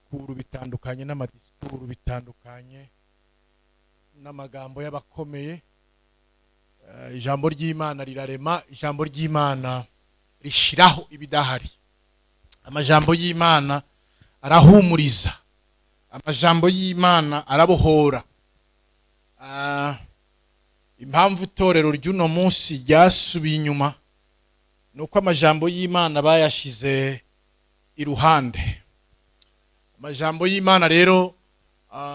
Disikuru, bitandukanye n'amadisikuru, bitandukanye n'amagambo y'abakomeye. Ijambo ry'Imana rirarema, ijambo ry'Imana rishiraho ibidahari, amajambo y'Imana arahumuriza, amajambo y'Imana arabohora. Impamvu itorero ry'uno munsi ryasubiye inyuma ni uko amajambo y'Imana bayashize iruhande. Amajambo y'Imana rero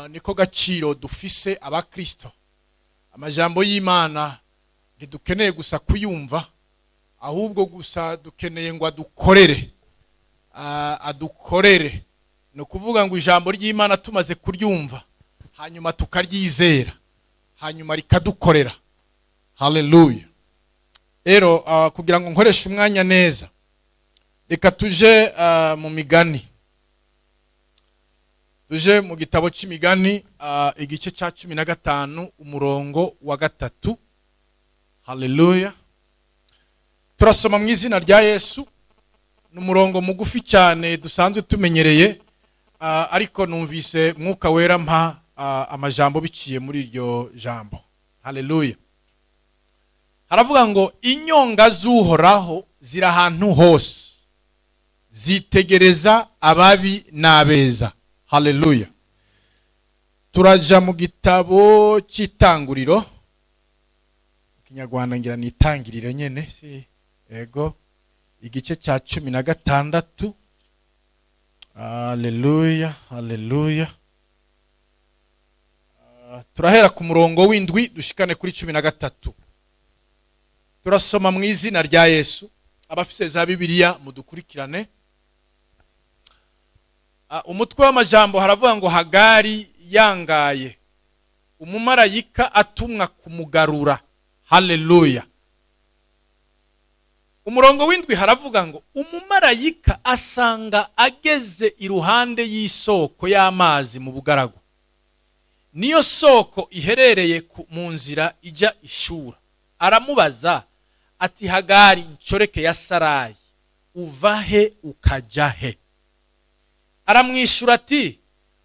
niko gaciro dufise abakristo. Amajambo y'Imana ntidukeneye gusa kuyumva, ahubwo gusa dukeneye ngo adukorere. Adukorere ni ukuvuga ngo ijambo ry'Imana tumaze kuryumva, hanyuma tukaryizera, hanyuma rikadukorera. Haleluya! Rero kugira ngo nkoreshe umwanya neza, reka tuje mu Migani, tuje mu gitabo cy'Imigani, igice cya 15, umurongo wa 3. Haleluya! Turasoma mu izina rya Yesu. Ni umurongo mugufi cyane dusanzwe tumenyereye, ariko numvise Mwuka Wera mpa amajambo biciye muri iryo jambo. Haleluya! Haravuga ngo: "Inyonga z'Uhoraho ziri ahantu hose, zitegereza ababi n'abeza." Haleluya! Turaja mu gitabo cy'Itanguriro, mu Kinyarwanda ngira ni Itangiriro nyene, si ego, igice cya 16. Haleluya, haleluya! Turahera ku murongo w'7 dushikane kuri 13. Turasoma mu izina rya Yesu. Abafise za Bibiliya mudukurikirane. Umutwe w'amajambo haravuga ngo: "Hagari yangaye, umumarayika atumwa kumugarura." Haleluya! Umurongo w'7 haravuga ngo: "Umumarayika asanga ageze iruhande y'isoko y'amazi mu bugaragwa, niyo soko iherereye mu nzira ijya Ishura. Aramubaza ati: 'Hagari, nshoreke ya Sarayi, uva he ukajya he?' Aramwishyura ati: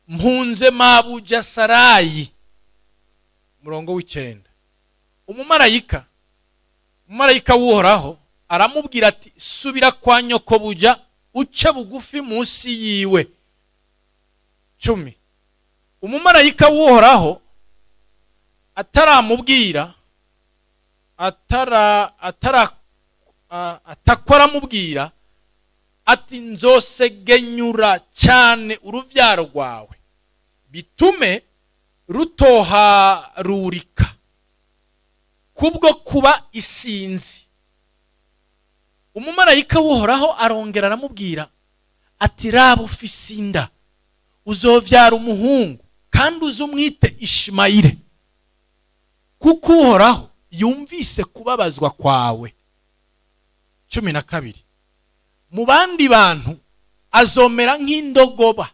'Mpunze mabuja Sarayi.'" Umurongo w'9, umumarayika w'Uhoraho aramubwira ati: "Subira kwa nyokobuja, uce bugufi munsi yiwe." 10, umumarayika w'Uhoraho ataramubwira, atara atara atako aramubwira ati: "Nzosegenyura cyane urubyaro rwawe, bitume rutoharurika kubwo kuba isinzi." Umumarayika w'Uhoraho arongera aramubwira ati: "Raba, ufise inda, uzovyara umuhungu, kandi uzumwite Ishimayire, kuko Uhoraho yumvise kubabazwa kwawe." 12, "Mu bandi bantu azomera nk'indogoba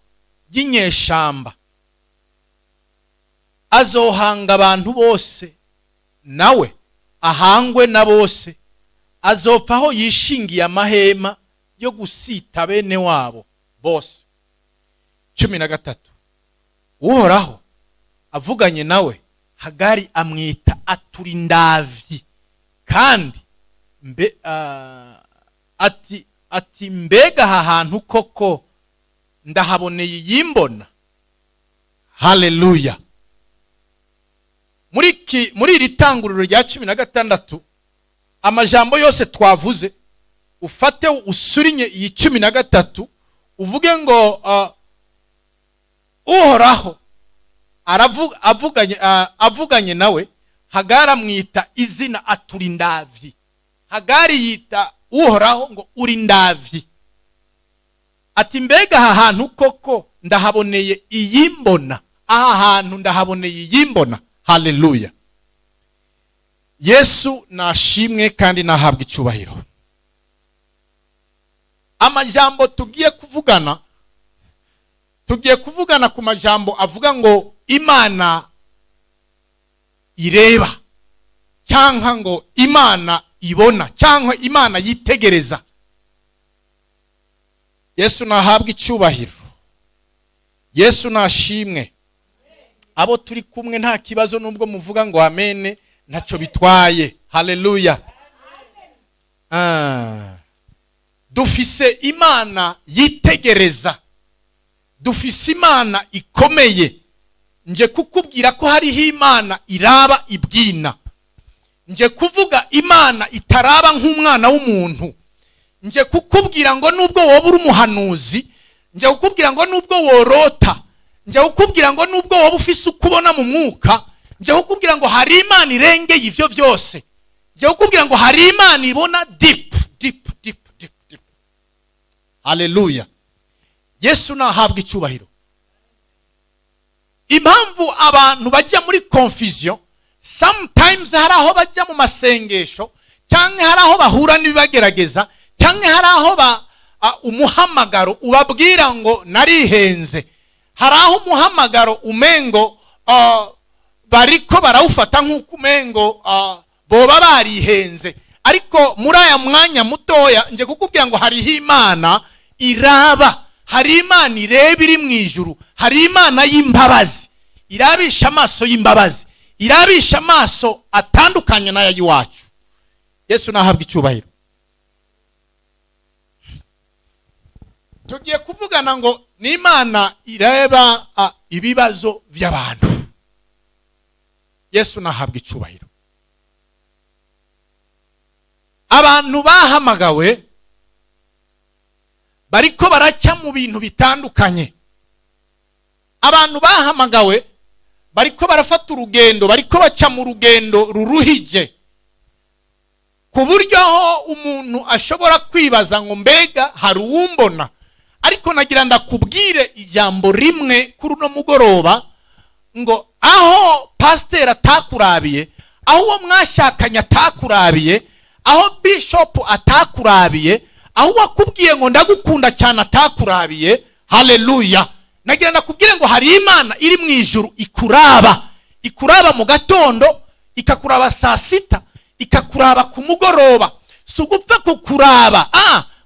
y'inyeshamba, azohanga abantu bose, nawe ahangwe na bose. Azopfa aho yishingiye amahema yo gusita bene wabo bose." 13, Uhoraho avuganye nawe, Hagari amwita Aturindavyi, kandi mbe ati: "Mbega aha hantu koko ndahaboneye iyimbona?" Haleluya! Muri iri tanguriro rya 16, amajambo yose twavuze, ufate usurinye iyi 13, uvuge ngo Uhoraho avuganye nawe, Hagari amwita izina Aturindavyi. Hagari yita Uhoraho ngo uri ndavyi, ati: "Mbega aha hantu koko ndahaboneye iyimbona? Aha hantu ndahaboneye iyimbona?" Haleluya! Yesu nashimwe kandi nahabwa icyubahiro. Amajambo tugiye kuvugana ku majambo avuga ngo Imana ireba, cyangwa ngo Imana ibona, cyangwa Imana yitegereza. Yesu nahabwa icyubahiro. Yesu nashimwe. Abo turi kumwe, nta kibazo, nubwo muvuga ngo amene ntacyo bitwaye. Haleluya! Ah. Dufise Imana yitegereza, dufise Imana ikomeye. Nje kukubwira ko hariho Imana iraba ibwina. Nje kuvuga Imana itaraba nk'umwana w'umuntu. Nje kukubwira ngo nubwo woba uri umuhanuzi, nje kukubwira ngo nubwo worota, nje kukubwira ngo nubwo woba ufise uko ubona mu mwuka, nje kukubwira ngo hari Imana irengeye ivyo byose. Nje kukubwira ngo hari Imana ibona deep, deep, deep, deep, deep. Haleluya! Yesu nahabwa icyubahiro. Impamvu abantu bajya muri confusion sometimes, hari aho bajya mu masengesho, cyangwa hari aho bahura n'ibibagerageza, cyangwa hari aho umuhamagaro ubabwira ngo narihenze, hari aho umuhamagaro umengo bariko barawufata nk'uko umengo boba barihenze. Ariko muri aya mwanya mutoya nje kukubwira ngo hariho Imana iraba, hari Imana ireba iri mu ijuru, hari Imana y'imbabazi, irabisha amaso y'imbabazi, irabisha amaso atandukanye n'aya y'iwacu. Yesu nahabwa icyubahiro. Tugiye kuvugana ngo ni Imana ireba ibibazo by'abantu. Yesu nahabwa icyubahiro. Abantu bahamagawe bariko baracya mu bintu bitandukanye. Abantu bahamagawe bariko barafata urugendo, bariko baca mu rugendo ruruhije, ku buryo aho umuntu ashobora kwibaza ngo mbega hari uwumbona? Ariko nagira ndakubwire ijambo rimwe kuri uno mugoroba ngo aho pasiteri atakurabiye, aho uwo mwashakanye atakurabiye, aho bishopu atakurabiye, aho uwakubwiye ngo ndagukunda cyane atakurabiye, haleluya, nagira ndakubwire ngo hari Imana iri mu ijuru ikuraba, ikuraba mu gatondo, ikakuraba saa sita, ikakuraba ku mugoroba. Si ugupfa kukuraba.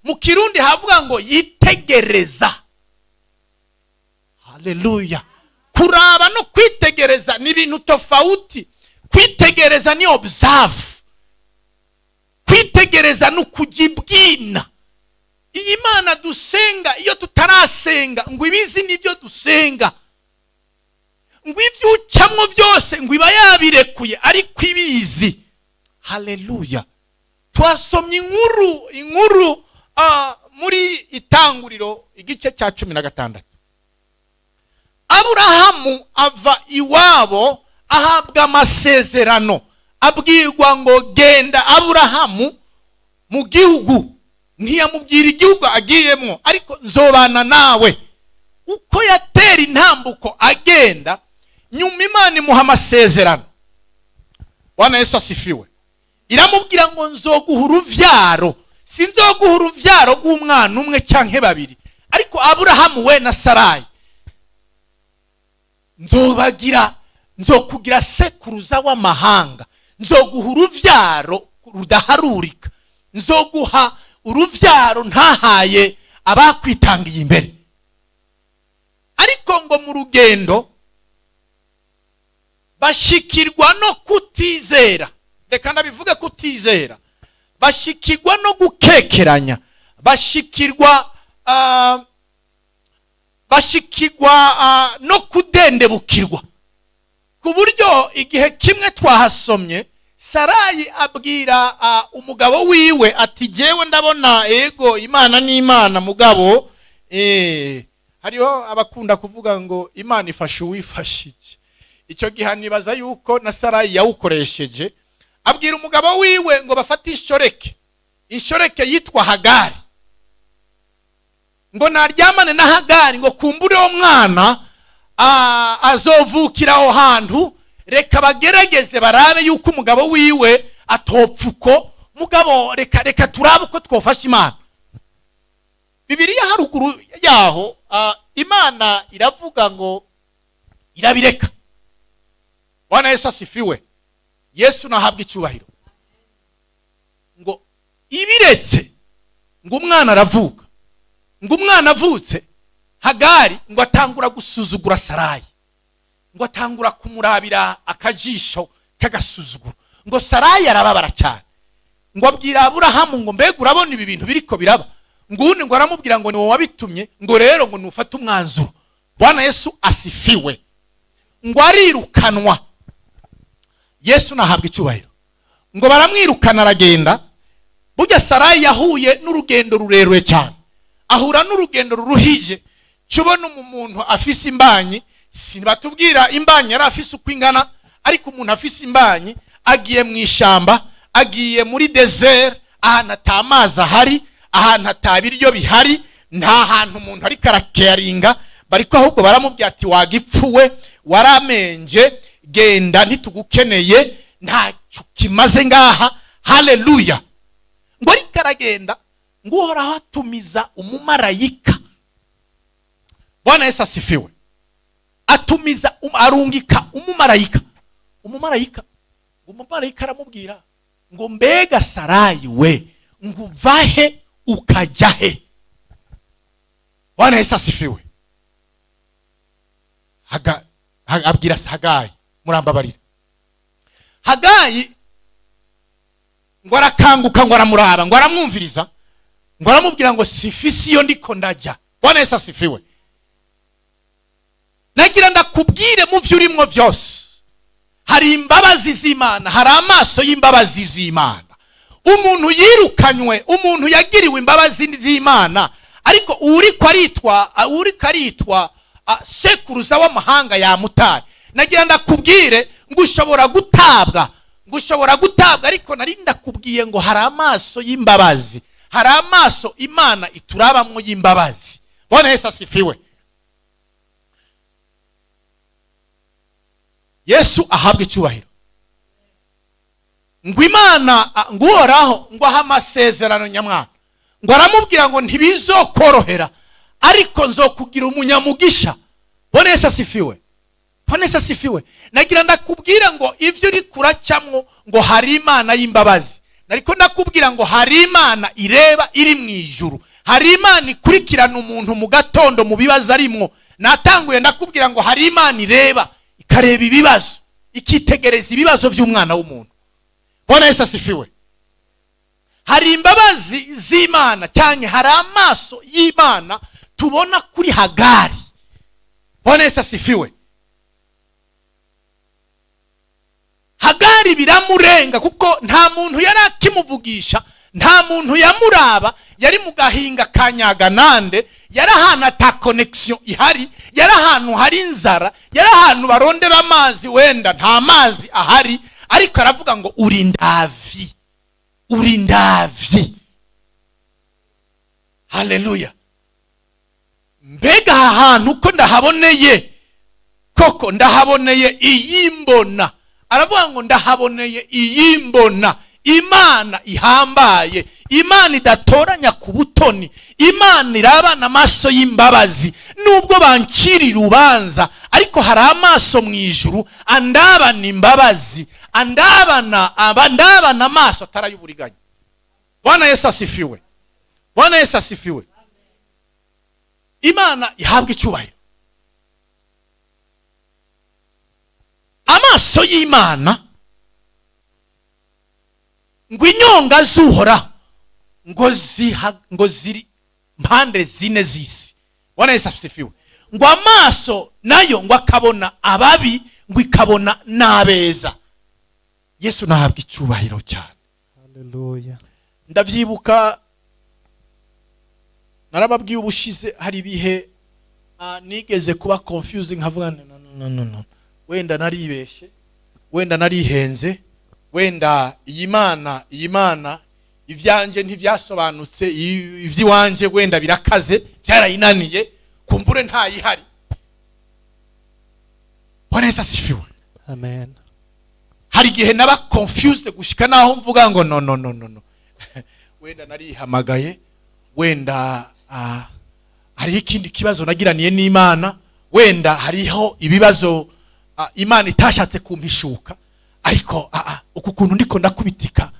Mu Kirundi havuga ngo yitegereza. Haleluya! Kuraba no kwitegereza ni ibintu tofauti. Kwitegereza ni observe, kwitegereza ni ukujya ibwina. Iyi Mana dusenga, iyo tutarasenga ngo ibizi nibyo dusenga, ngo ibyo ucamwo byose ngo iba yabirekuye ariko ibizi. Haleluya! Twasomye inkuru muri Itanguriro igice cya 16. Aburahamu ava iwabo, ahabwa amasezerano, abwirwa ngo genda Aburahamu mu gihugu. Ntiyamubwira igihugu agiyemo, ariko nzobana nawe. Uko yatera intambuko agenda, nyuma Imana imuha amasezerano. Bwana Yesu asifiwe! Iramubwira ngo nzoguha uruvyaro, sinzoguha uruvyaro rw'umwana umwe canke babiri, ariko Aburahamu we na Sarayi nzobagira, nzokugira sekuruza w'amahanga, nzoguha uruvyaro rudaharurika, nzoguha uruvyaro ntahaye abakwitangiye imbere. Ariko ngo mu rugendo bashikirwa no kutizera. Reka ndabivuge, kutizera, bashikirwa no gukekeranya, bashikirwa no kudendebukirwa, ku buryo igihe kimwe twahasomye Sarayi abwira umugabo wiwe ati jyewe ndabona, ego, Imana ni Imana, mugabo hariho abakunda kuvuga ngo Imana ifasha uwifashije. Icyo gihe nibaza yuko na Sarayi yawukoresheje, abwira umugabo wiwe ngo bafate inshoreke, inshoreke yitwa Hagari, ngo naryamane na Hagari, ngo kumbure uwo mwana azovukira aho hantu. Reka bagerageze barabe yuko umugabo wiwe atopfa uko. Mugabo reka turabe uko twofasha Imana. Bibiliya haruguru yaho, Imana iravuga ngo irabireka. Bwana Yesu asifiwe! Yesu nahabwa icyubahiro. Ngo ibiretse, ngo umwana aravuka, ngo umwana avutse. Hagari ngo atangura gusuzugura Sarayi, ngo atangura kumurabira akajisho k'agasuzuguro. Ngo Sarayi arababara cyane, ngo abwira Aburahamu ngo: "Mbega urabona ibi bintu biriko biraba?" Ngundi ngo aramubwira ngo: "Ni wowe wabitumye." Ngo rero ngo nufate umwanzuro. Bwana Yesu asifiwe. Ngo arirukanwa. Yesu nahabwa icyubahiro. Ngo baramwirukana, aragenda. Burya Sarayi yahuye n'urugendo rurerure cyane, ahura n'urugendo ruruhije. Cubona umuntu afise imbanyi, batubwira imbanyi yari afise uko ingana, ariko umuntu afise imbanyi agiye mu ishamba, agiye muri désert, ahantu ata mazi ahari, ahantu ata biryo bihari, nta hantu umuntu ariko arakeyaringa bariko, ahubwo baramubwira ati: "Wagipfuwe, waramenje, genda, ntitugukeneye, ntacyo kimaze ngaha." Haleluya. Ngo ariko aragenda, ngo Uhoraho atumiza umumarayika. Bwana Yesu asifiwe. Atumiza arungika umumarayika. Umumarayika aramubwira ngo: "Mbega Sarayi we, ngo uvahe ukajya he?" Bwana Yesu asifiwe. Abwira Hagayi, murambabarira, Hagayi ngo arakanguka, ngo aramuraba, ngo aramwumviriza, ngo aramubwira ngo: "Sifisi iyo ndiko ndajya." Bwana Yesu asifiwe. Nagira ndakubwire, mu byo urimo byose hari imbabazi z'Imana, hari amaso y'imbabazi z'Imana. Umuntu yirukanywe, umuntu yagiriwe imbabazi z'Imana, ariko uriko aritwa sekuruza w'amahanga yamutaye. Nagira ndakubwire ngo ushobora gutabwa, ngo ushobora gutabwa, ariko nari ndakubwiye ngo hari amaso y'imbabazi, hari amaso Imana iturabamwo y'imbabazi. Bwana Yesu asifiwe. Yesu ahabwe icyubahiro. Ngo Imana, ngo Uhoraho ngo aha amasezerano nyamwana, ngo aramubwira ngo: "Ntibizokorohera, ariko nzokugira umunyamugisha." Bwana Yesu asifiwe. Bwana Yesu asifiwe. Nagira ndakubwira ngo ibyo uri kuracamwo, ngo hari Imana y'imbabazi. Nariko ndakubwira ngo hari Imana ireba iri mu ijuru, hari Imana ikurikirana umuntu mu gatondo mu bibazo arimwo. Natanguye ndakubwira ngo hari Imana ireba, ikareba ibibazo, ikitegereza ibibazo by'umwana w'umuntu. Bwana Yesu asifiwe. Hari imbabazi z'Imana cyane, hari amaso y'Imana tubona kuri Hagari. Bwana Yesu asifiwe. Hagari biramurenga, kuko nta muntu yari akimuvugisha, nta muntu yamuraba. Yari mu gahinga ka Nyaganande, yari ahantu ata connection ihari, yari ahantu hari inzara, yari ahantu barondera amazi, wenda nta mazi ahari, ariko aravuga ngo: "Uri ndavi, uri ndavi." Haleluya. Mbega aha hantu ko ndahaboneye koko, ndahaboneye iyimbona. Aravuga ngo: "Ndahaboneye iyimbona, Imana ihambaye, Imana idatoranya ku butoni, Imana irabana amaso y'imbabazi. Nubwo bancira urubanza, ariko hari amaso mu ijuru andabana imbabazi, andabana amaso atari ay'uburiganya." Bwana Yesu asifiwe. Bwana Yesu asifiwe. Imana ihabwa icyubahiro. Amaso y'Imana, ngo inyonga z'Uhoraho ngo ziri mpande zine z'isi. Bwana Yesu asifiwe. Ngo amaso nayo ngo akabona ababi, ngo ikabona n'abeza. Yesu nahabwa icyubahiro cyane. Haleluya. Ndabyibuka, narababwiye ubushize, hari ibihe nigeze kuba confused, nkavuga: "No, no, no, no, no. Wenda naribeshe, wenda narihenze, wenda iyi Mana ibyanjye ntibyasobanutse, iby'iwanjye wenda birakaze, byarayinaniye, kumbure ntayihari." Bwana Yesu asifiwe. Amen. Hari igihe naba confused gushika naho mvuga ngo: "No, no, no, no, no, wenda narihamagaye, wenda hariho ikindi kibazo nagiraniye n'Imana, wenda hariho ibibazo Imana itashatse kumpishuka, ariko uku kuntu ndiko ndakubitika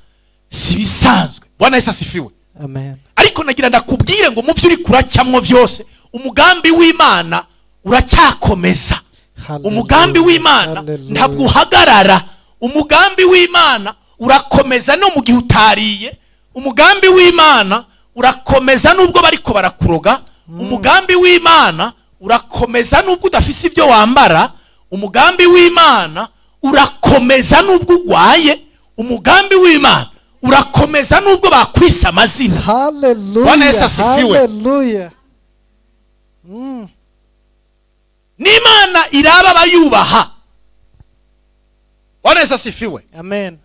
si bisanzwe." Bwana Yesu asifiwe. Amen. Ariko nagira ndakubwire ngo mu byo uri kuracyamwo byose Umugambi w'Imana uracyakomeza. Umugambi w'Imana Hallelujah. ntabwo uhagarara. Umugambi w'Imana urakomeza no mu gihe utariye. Umugambi w'Imana urakomeza nubwo bariko barakuroga. Umugambi w'Imana urakomeza nubwo udafise ibyo wambara. Umugambi w'Imana urakomeza nubwo ugwaye. Umugambi w'Imana urakomeza nubwo bakwise amazina. Hallelujah. Bwana Yesu asifiwe. Hallelujah. N'Imana iraba abayubaha. Bwana Yesu asifiwe. Amen.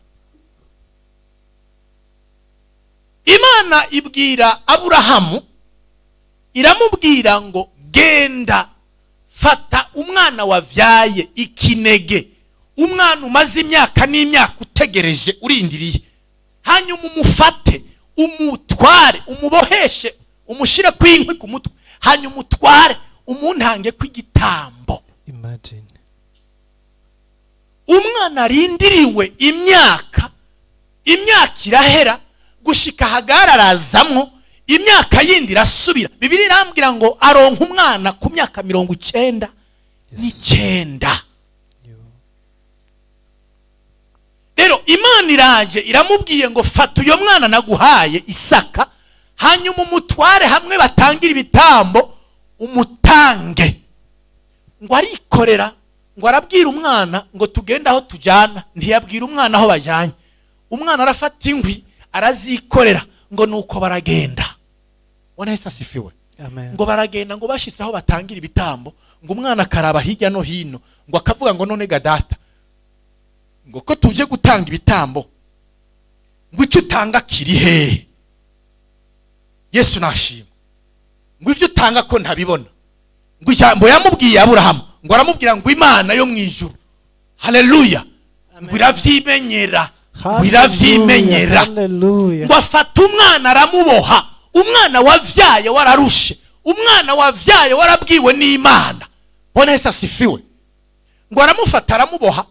Imana ibwira Aburahamu, iramubwira ngo: "Genda, fata umwana wavyaye ikinege, umwana umaze imyaka n'imyaka utegereje, urindiriye, hanyuma umufate, umutware, umuboheshe, umushyire ku inkwi ku mutwe, hanyuma utware umuntange kw'igitambo." Imagine. Umwana arindiriwe imyaka, imyaka irahera gushika hagararazamwo, imyaka yindi irasubira. Bibiliya irambwira ngo aronka umwana ku myaka mirongo icenda n'icyenda. Yo. Rero Imana iraje iramubwiye ngo: "Fata uyo mwana naguhaye Isaka, hanyuma umutware hamwe batangira ibitambo, umutange." Ngo arikorera, ngo arabwira umwana ngo: "Tugende aho tujyana." Ntiyabwira umwana aho bajyanye. Umwana arafata inkwi arazikorera, ngo nuko baragenda. Bwana Yesu asifiwe. Amen. Ngo baragenda, ngo bashitse aho batangira ibitambo, ngo umwana akaraba hirya no hino, ngo akavuga ngo: "None ga data, ngo ko tuje gutanga ibitambo, ngo icyo utanga kiri hehe?" Yesu nashima. Ngo: "Ibyo utanga ko ntabibona?" Ngo ijambo yamubwiye Aburahamu, ngo aramubwira ngo: "Imana yo mu ijuru," haleluya, ngo "iravyimenyera," ngo "iravyimenyera." Hallelujah. Ngo afata umwana aramuboha, umwana wavyaye wararushe, umwana wavyaye warabwiwe n'Imana. Bwana Yesu asifiwe. Ngo aramufata aramuboha.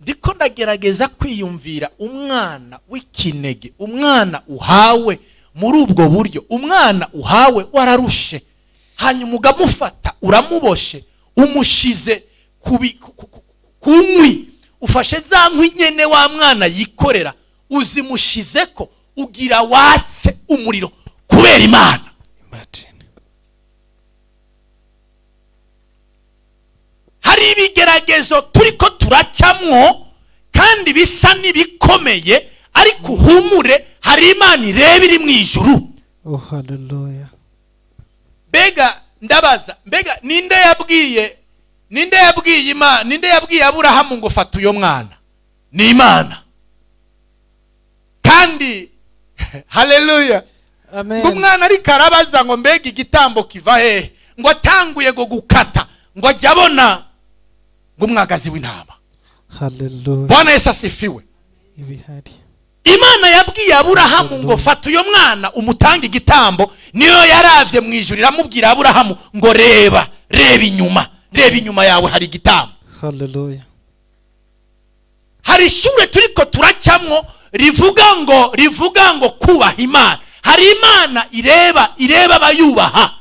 Ndiko ndagerageza kwiyumvira umwana w'ikinege, umwana uhawe muri ubwo buryo, umwana uhawe wararushe, hanyuma ukamufata uramuboshe, umushize ku nkwi, ufashe za nkwi nyene wa mwana yikorera, uzimushize ko ugira watse umuriro kubera Imana. Imagine. Hari ibigeragezo turiko turacamwo kandi bisa n'ibikomeye, ariko uhumure, hari Imana ireba iri mu ijuru. Oh, hallelujah. Mbega ndabaza, mbega ninde yabwiye Imana, ninde yabwiye Aburahamu ngo: "Fata uyo mwana"? Ni Imana. Kandi haleluya, ngo Amen. umwana ariko arabaza ngo: "Mbega igitambo kiva hehe?" Ngo atanguye ngo gukata, ngo ajya abona ngo umwagazi w'intama. Hallelujah. Bwana Yesu asifiwe. Ibihari. Imana yabwiye Aburahamu ngo: "Fata uyo mwana umutange igitambo," niyo yaravye mu ijuru iramubwira Aburahamu ngo: "Reba, reba inyuma, reba inyuma yawe, hari igitambo." Hallelujah. Hari ishure turiko turacamwo rivuga ngo kubaha Imana. Hari Imana ireba abayubaha.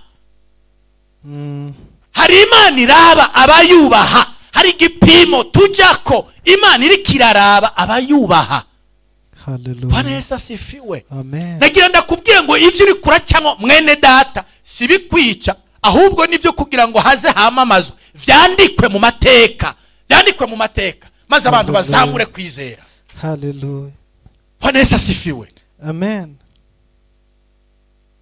Hari Imana iraba abayubaha. Hari igipimo tujyako Imana iriko iraraba abayubaha. Bwana Hallelujah. Yesu asifiwe. Amen. Nagira ndakubwire ngo ivyo uri kuracamo, mwene data, si bikwica, ahubwo nibyo kugira ngo haze hamamazwe, vyandikwe mu mateka, vyandikwe mu mateka, maze abantu Hallelujah. bazamure kwizera. Hallelujah. Bwana Yesu asifiwe. Amen.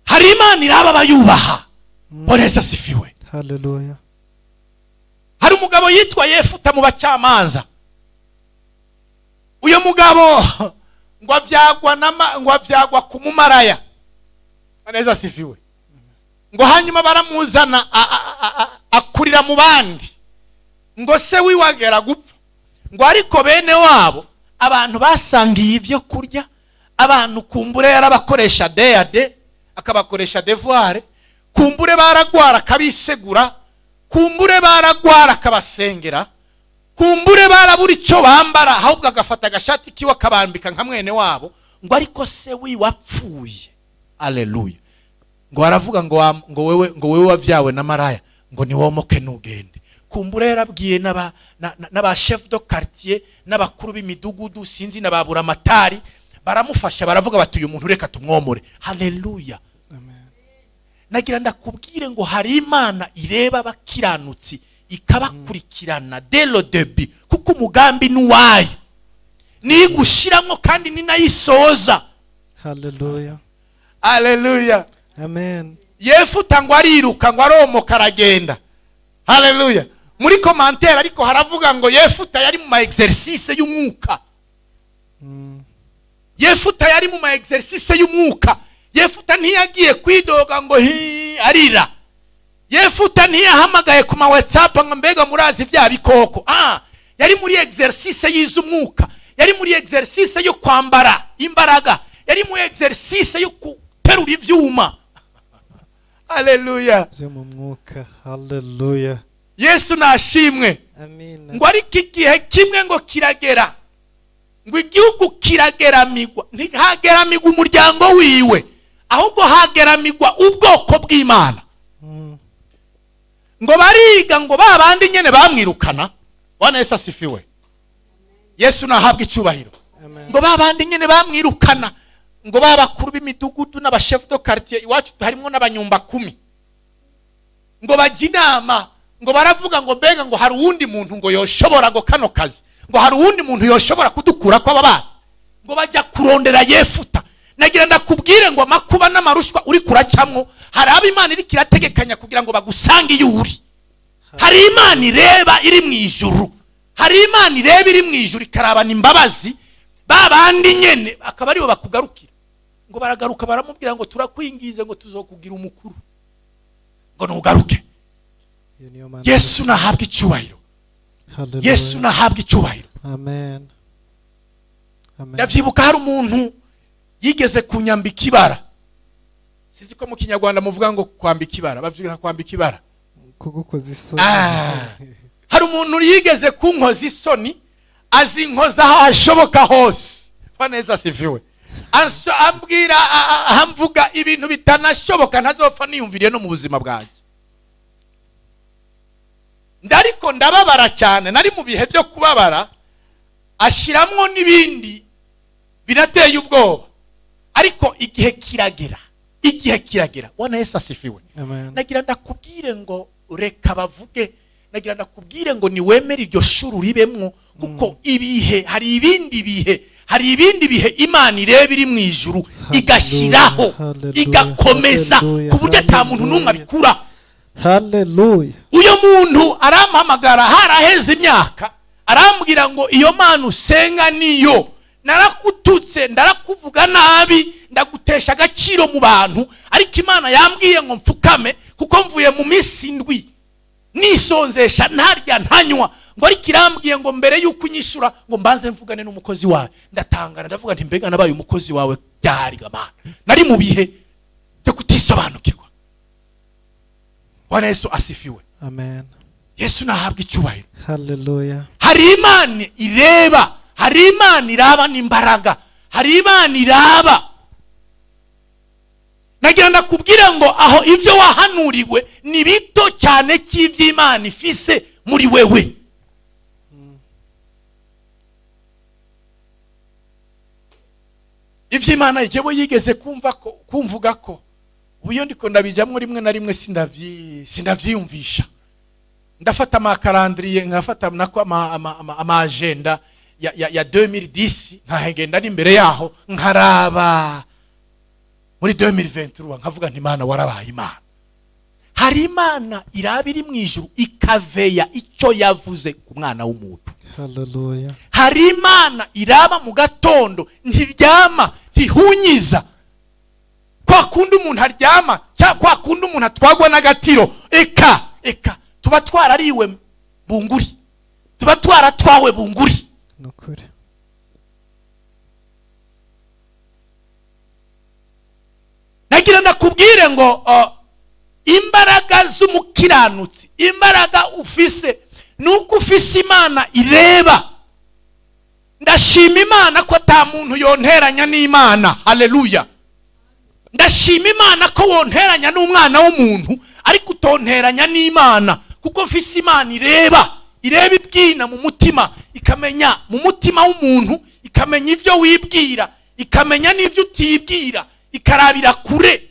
Hari Imana iraba abayubaha. Bwana Yesu asifiwe. Hallelujah. Hari umugabo yitwa Yefuta mu bacamanza. Uyu mugabo ngo avyagwa ku mumaraya. Bwana Yesu asifiwe. Ngo hanyuma baramuzana, akurira mu bandi. Ngo se wiwagera gupfa, ngo ariko bene wabo, abantu basangiye ibyo kurya, abantu kumbure yarabakoresha deyade, akabakoresha devoir, kumbure baragwara akabisegura, kumbure baragwara akabasengera, kumbure barabura icyo bambara, ahubwo agafata agashati kiwe akabambika nka mwene wabo. Ngo ariko se wiwe apfuye, aleluya. Ngo aravuga ngo ngo wewe wavyawe na maraya, ngo niwomoke nugende. Kumbura yarabwiye n'aba chef de quartier n'abakuru b'imidugudu, sinzi, n'ababura amatari, baramufasha, baravuga bati: "Uyu muntu reka tumwomore." Haleluya. Amen. Nagira ndakubwire ngo hari Imana ireba abakiranutsi ikabakurikirana dès le début, kuko umugambi ni uwayo, nigushyiramo kandi ni nayisoza. Hallelujah. Haleluya. Amen. Yefuta ngo ariruka, ngo aromoka, aragenda. Haleluya. Muri commentaire ariko haravuga ngo Yefuta yari mu ma exercice y'umwuka. Yefuta yari mu ma exercice y'umwuka. Yefuta ntiyagiye kwidoga ngo hi arira. Yefuta ntiyahamagaye ku ma WhatsApp ngo: "Mbega murazi bya bikoko?" Yari muri exercice y'iz'umwuka, yari muri exercice yo kwambara imbaraga, yari muri exercice yo guterura ivyuma. Haleluya. Byo mu mwuka. Hallelujah. Yesu nashimwe. Amen. Ngo ariko igihe kimwe ngo kiragera, ngo igihugu kirageramigwa. Ntihageramigwa umuryango wiwe, ahubwo hageramigwa ubwoko bw'Imana. Ngo bariga, ngo ba bandi nyene bamwirukana. Bwana Yesu asifiwe. Yesu nahabwa icyubahiro. Amen. Ngo ba bandi nyene bamwirukana, ngo ba bakuru b'imidugudu n'aba chef de quartier, iwacu harimo n'abanyumba kumi, ngo bajya inama, ngo baravuga ngo: "Mbega ngo hari uwundi muntu ngo yoshobora ngo kano kazi, ngo hari uwundi muntu yoshobora kudukura ko ababazi?" Ngo bajya kurondera Yefuta. Nagira ndakubwire ngo amakuba n'amarushwa uri kuracamwo, hari abo Imana iriko irategekanya kugira ngo bagusange iyo uri. Hari Imana ireba iri mu ijuru, hari Imana ireba iri mu ijuru ikarabana imbabazi, ba bandi nyene akaba aribo bakugarukira. Ngo baragaruka, baramubwira ngo: "Turakwingize," ngo, "tuzokugira umukuru," ngo nugaruke. Iyo niyo Mana. Yesu nahabwa icyubahiro. Hallelujah. Yesu nahabwa icyubahiro. Amen. Amen. Ndavyibuka hari umuntu yigeze kunyambika ibara. Sinzi ko mu Kinyarwanda muvuga ngo kwambika ibara, bavuga kwambika ibara. Kugukoza isoni. Ah. Hari umuntu yigeze kunkoza isoni, azinkoza aho hashoboka hose. Bwana Yesu asifiwe. Ambwira amvuga ibintu bitanashoboka, ntazopfa niyumviriye no mu buzima bwanjye. Ndariko ndababara cyane, nari mu bihe byo kubabara, ashiramwo n'ibindi birateye ubwoba. Ariko igihe kiragera, igihe kiragera. Bwana Yesu asifiwe. Amen. Nagira ndakubwire ngo reka bavuge, nagira ndakubwire ngo niwemere iryo shuri uribemwo, kuko ibihe, hari ibindi bihe, hari ibindi bihe Imana ireba iri mu ijuru, igashyiraho, Hallelujah, igakomeza, hallelujah, ku buryo ata muntu n'umwe hallelujah. abikuraho. Hallelujah. Uyo muntu arampamagara haraheze imyaka, arambwira ngo: "Iyo Mana usenga niyo? Narakututse, ndarakuvuga nabi, ndagutesha agaciro mu bantu, ariko Imana yambwiye ngo mfukame, kuko mvuye mu minsi 7 nisonzesha, ntarya ntanywa," ngo ariko irambwiye ngo mbere y'uko unyishyura ngo mbanze mvugane n'umukozi wawe. Ndatangara, ndavuga nti: "Mbega nabaye umukozi wawe byari Mana?" Nari mu bihe byo kutisobanukirwa. Bwana Yesu asifiwe. Amen. Yesu nahabwa icyubahiro. Hallelujah. Hari Imana ireba, hari Imana iraba n'imbaraga, hari Imana iraba. Nagira ndakubwira ngo aho ibyo wahanuriwe ni bito cyane cy'iby'Imana ifise muri wewe. Iby'Imana jewe yigeze kumva ko kumvuga ko ubu iyo ndiko ndabijamwo, rimwe na rimwe sindavyiyumvisha. Ndafata ama calendrier, nkafata nako ama agenda ya 2010, nkahegenda n'imbere yaho, nkaraba muri 2023, nkavuga nti: "Imana, warabaye Imana." Hari Imana iraba iri mu ijuru ikaveya icyo yavuze ku mwana w'umuntu. Hallelujah. Hari Imana iraba mu gatondo, ntiryama, ntihunyiza kwa kundi umuntu aryama cyangwa kwa kundi umuntu atwagwa n'agatiro. Eka eka, tuba twarariwe bunguri, tuba twaratwawe bunguri. Ni ukuri. Nagira ndakubwire ngo imbaraga z'umukiranutsi, imbaraga ufise ni uko ufise Imana ireba. Ndashima Imana ko ata muntu yonteranya n'Imana. Haleluya. Ndashima Imana ko wonteranya n'umwana w'umuntu, ariko utonteranya n'Imana, kuko mfise Imana ireba, ireba ibwina mu mutima, ikamenya mu mutima w'umuntu, ikamenya ibyo wibwira, ikamenya n'ibyo utibwira, ikarabira kure.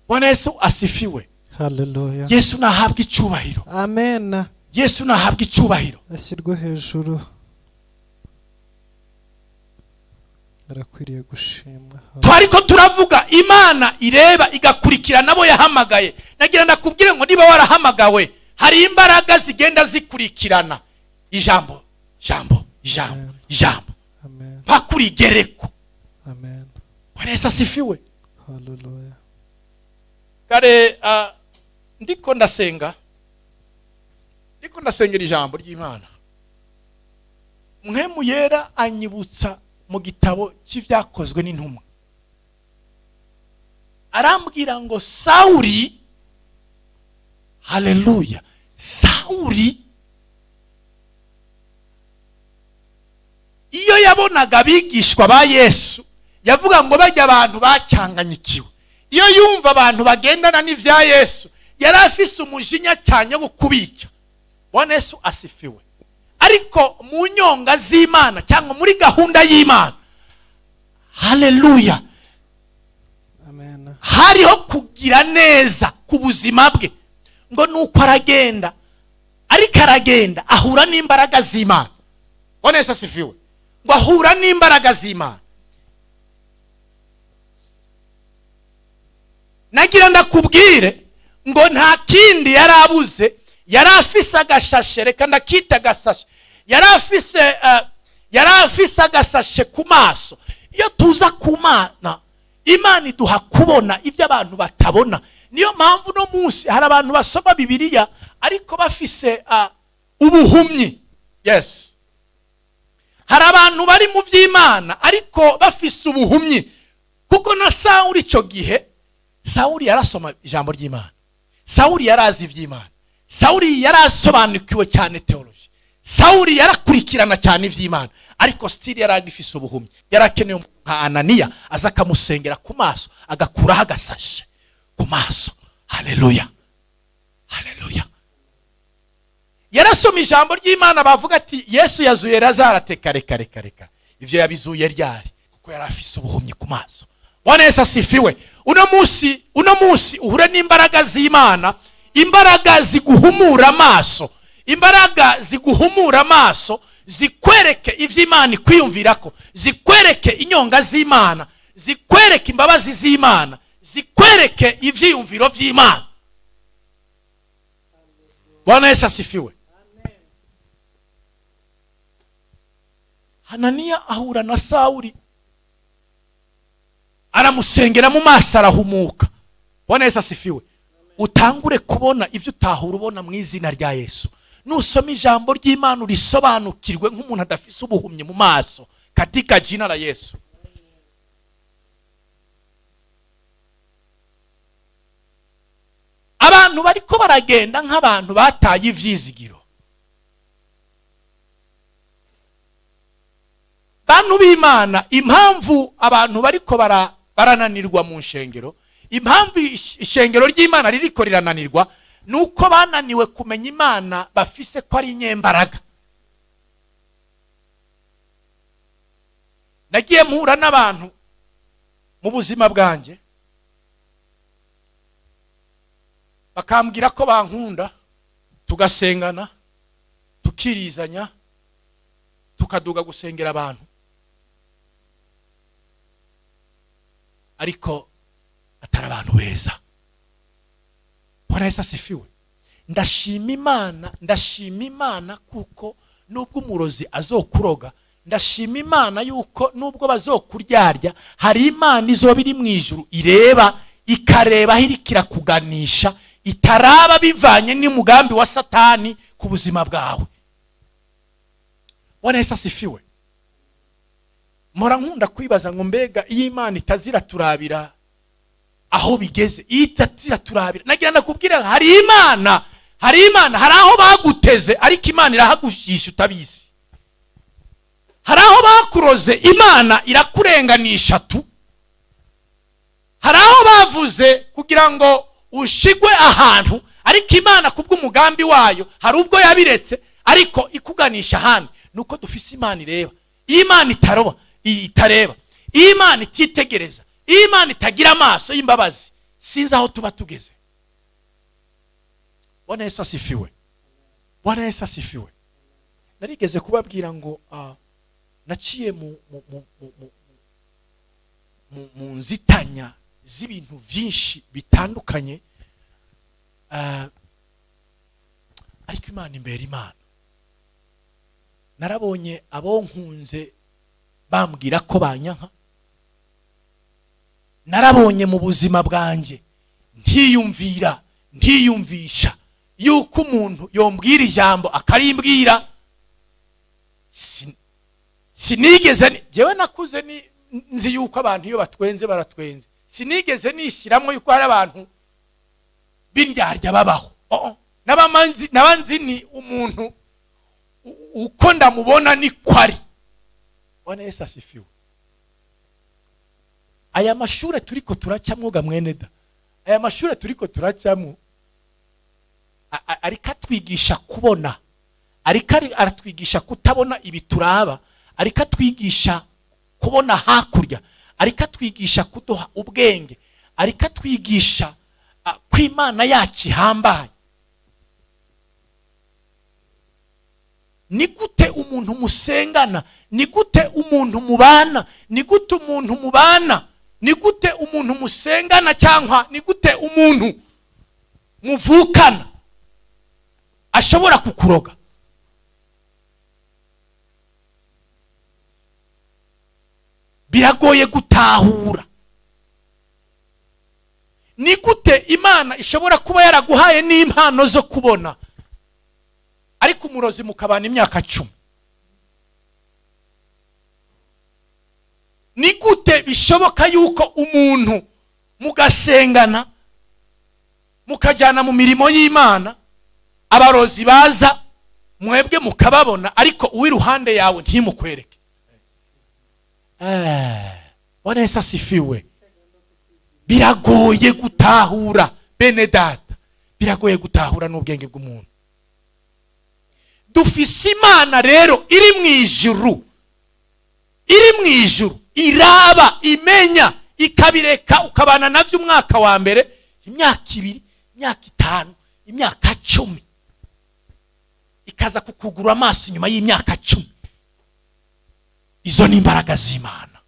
Bwana Yesu asifiwe. Haleluya. Yesu nahabwa icyubahiro. Amen. Yesu nahabwa icyubahiro. Ashyirwe hejuru, arakwiriye gushimwa. Twariko turavuga Imana ireba igakurikirana abo yahamagaye. Nagira ndakubwire ngo niba warahamagawe, hari imbaraga zigenda zikurikirana ijambo, ijambo, ijambo. Amen. Ijambo. Amen. Mpaka urigereko. Amen. Bwana Yesu asifiwe. Haleluya. Kare ndiko ndasenga, ndiko ndasengera ijambo ry'Imana, Mpwemu Yera anyibutsa mu gitabo cy'Ibyakozwe n'Intumwa, arambwira ngo Sawuri, haleluya, Sawuri iyo yabonaga abigishwa ba Yesu yavuga ngo bajya abantu bacanganyikiwe. Iyo yumva abantu bagendana n'ibya Yesu, yari afise umujinya cyane wo kubica. Bwana Yesu asifiwe. Ariko mu nyonga z'Imana cyangwa muri gahunda y'Imana, haleluya, Amen. hariho kugira neza ku buzima bwe. Ngo nuko aragenda, ariko aragenda ahura n'imbaraga z'Imana. Bwana Yesu asifiwe. Ngo ahura n'imbaraga z'Imana. Nagira ndakubwire ngo nta kindi yari abuze, yari afise agashashe, reka ndakita agasashe, yari afise agasashe ku maso. Iyo tuza ku Mana, Imana iduha kubona ibyo abantu batabona. Niyo mpamvu no munsi hari abantu basoma Bibiliya ariko bafise ubuhumyi. Yes, hari abantu bari mu by'Imana ariko bafise ubuhumyi, kuko na Sawuli icyo gihe, Sawuli yarasoma ijambo ry'Imana, Sawuli yarazi iby'Imana, Sawuli yarasobanukiwe cyane teoloji, Sawuli yarakurikirana cyane iby'Imana, ariko still yari agifise ubuhumyi. Yarakeneye umuntu nka Ananiya aza akamusengera ku maso, agakuraho agasashe ku maso. Haleluya, haleluya. Yarasoma ijambo ry'Imana, bavuga ati Yesu yazuye Lazaro, ati kare kare kare kare, ivyo yabizuye ryari? Kuko yari afise ubuhumyi ku maso. Bwana Yesu asifiwe. Uno munsi, uno munsi uhure n'imbaraga z'Imana, imbaraga ziguhumura amaso, imbaraga ziguhumura amaso, zikwereke ivyo Imana ikwiyumvirako, zikwereke inyonga z'Imana, zikwereke imbabazi z'Imana, zikwereke ivyiyumviro vy'Imana. Bwana Yesu asifiwe. Hananiya ahura na Sawuli, aramusengera mu maso arahumuka. Bwana Yesu asifiwe. Utangure kubona ivyo utahura ubona mu izina rya Yesu. Nusoma ijambo ry'Imana urisobanukirwe nk'umuntu adafise ubuhumyi mu maso, katika jina la Yesu. Abantu bariko baragenda nk'abantu bataye ivyizigiro. Bantu b'Imana, impamvu abantu bariko barananirwa mu nshengero, impamvu ishengero ry'Imana ririko rirananirwa, nuko bananiwe kumenya Imana bafise ko ari inyembaraga. Nagiye mpura n'abantu mu buzima bwanjye bakambwira ko bankunda, tugasengana, tukirizanya, tukaduga gusengera abantu, ariko atari abantu beza. Bwana Yesu asifiwe. Ndashima Imana, ndashima Imana kuko nubwo umurozi azokuroga, ndashima Imana yuko nubwo bazokuryarya, hari Imana izoba iri mu ijuru ireba, ikareba aho iriko irakuganisha, itaraba bivanye n'umugambi wa Satani ku buzima bwawe. Bwana Yesu asifiwe. Mpora nkunda kwibaza ngo mbega iyo Imana itazira turabira aho bigeze, iyo itazira turabira. Nagira ndakubwira, hari Imana, hari Imana, hari aho baguteze ariko Imana irahagushisha utabizi. Hari aho bakuroze, Imana irakurenganisha tu. Hari aho bavuze kugira ngo ushigwe ahantu, ariko Imana kubw'umugambi wayo hari ubwo yabiretse, ariko ikuganisha ahandi. Nuko dufise Imana ireba. Iyo Imana itaroba, itareba, iyo Imana ititegereza, iyo Imana itagira amaso y'imbabazi, sinzi aho tuba tugeze. Bwana Yesu asifiwe! Bwana Yesu asifiwe! Narigeze kubabwira ngo naciye mu nzitanya z'ibintu byinshi bitandukanye, ariko Imana imbere Imana. Narabonye abo nkunze bambwira ko banyanka. Narabonye mu buzima bwanjye ntiyumvira, ntiyumvisha yuko umuntu yombwira ijambo akarimbwira. Sinigeze jewe nakuze ni nzi yuko abantu iyo batwenze baratwenze. Sinigeze nishyiramo yuko hari abantu b'indyarya babaho. Oh, oh. Naba nzi ni umuntu uko ndamubona niko ari. Bwana Yesu asifiwe! Aya mashure turiko turacamwo ga mwene da, aya mashure turiko turacamwo ariko atwigisha kubona, ariko aratwigisha kutabona ibi turaba, ariko atwigisha kubona hakurya, ariko atwigisha kuduha ubwenge, ariko atwigisha ko Imana yacu ihambaye. Ni gute umuntu musengana, ni gute umuntu mubana, ni gute umuntu mubana, ni gute umuntu musengana, cyangwa ni gute umuntu muvukana ashobora kukuroga? Biragoye gutahura. Ni gute Imana ishobora kuba yaraguhaye n'impano zo kubona, ariko umurozi mukabana imyaka 10? Ni gute bishoboka yuko umuntu mugasengana, mukajyana mu mirimo y'Imana, abarozi baza mwebwe mukababona, ariko uw'iruhande yawe ntimukwereke? Bwana Yesu asifiwe! Biragoye gutahura, bene data, biragoye gutahura n'ubwenge bw'umuntu. Dufise Imana rero iri mu ijuru, iri mu ijuru, iraba, imenya, ikabireka ukabana navyo umwaka wa mbere, imyaka 2, imyaka 5, imyaka 10, ikaza kukugura amaso inyuma y'imyaka 10. Izo ni imbaraga z'Imana,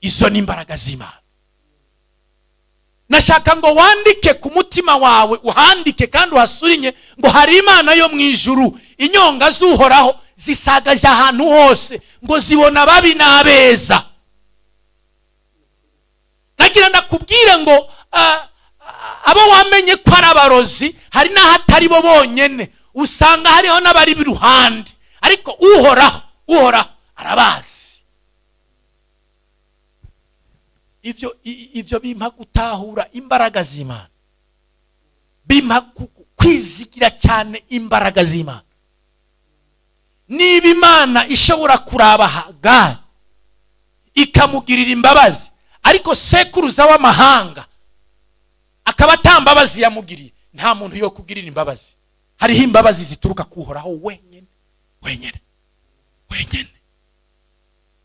izo ni imbaraga z'Imana. Nashaka ngo wandike ku mutima wawe, uhandike kandi uhasurinye ngo hari Imana yo mu ijuru. Inyonga z'Uhoraho zisagaje ahantu hose, ngo zibona ababi n'abeza. Nagira ndakubwire ngo abo wamenye ko ari abarozi, hari n'ahatari bo bonyene, usanga hariho n'abari iruhande, ariko Uhoraho, Uhoraho arabazi. Ivyo bimpa gutahura imbaraga z'Imana, bimpa kwizigira cyane imbaraga z'Imana. Niba Imana ishobora kuraba Hagari ikamugirira imbabazi, ariko sekuruza w'amahanga akaba ata mbabazi yamugiriye, nta muntu yo kugirira imbabazi. Hariho imbabazi zituruka kuhoraho wenyine, wenyine, wenyine,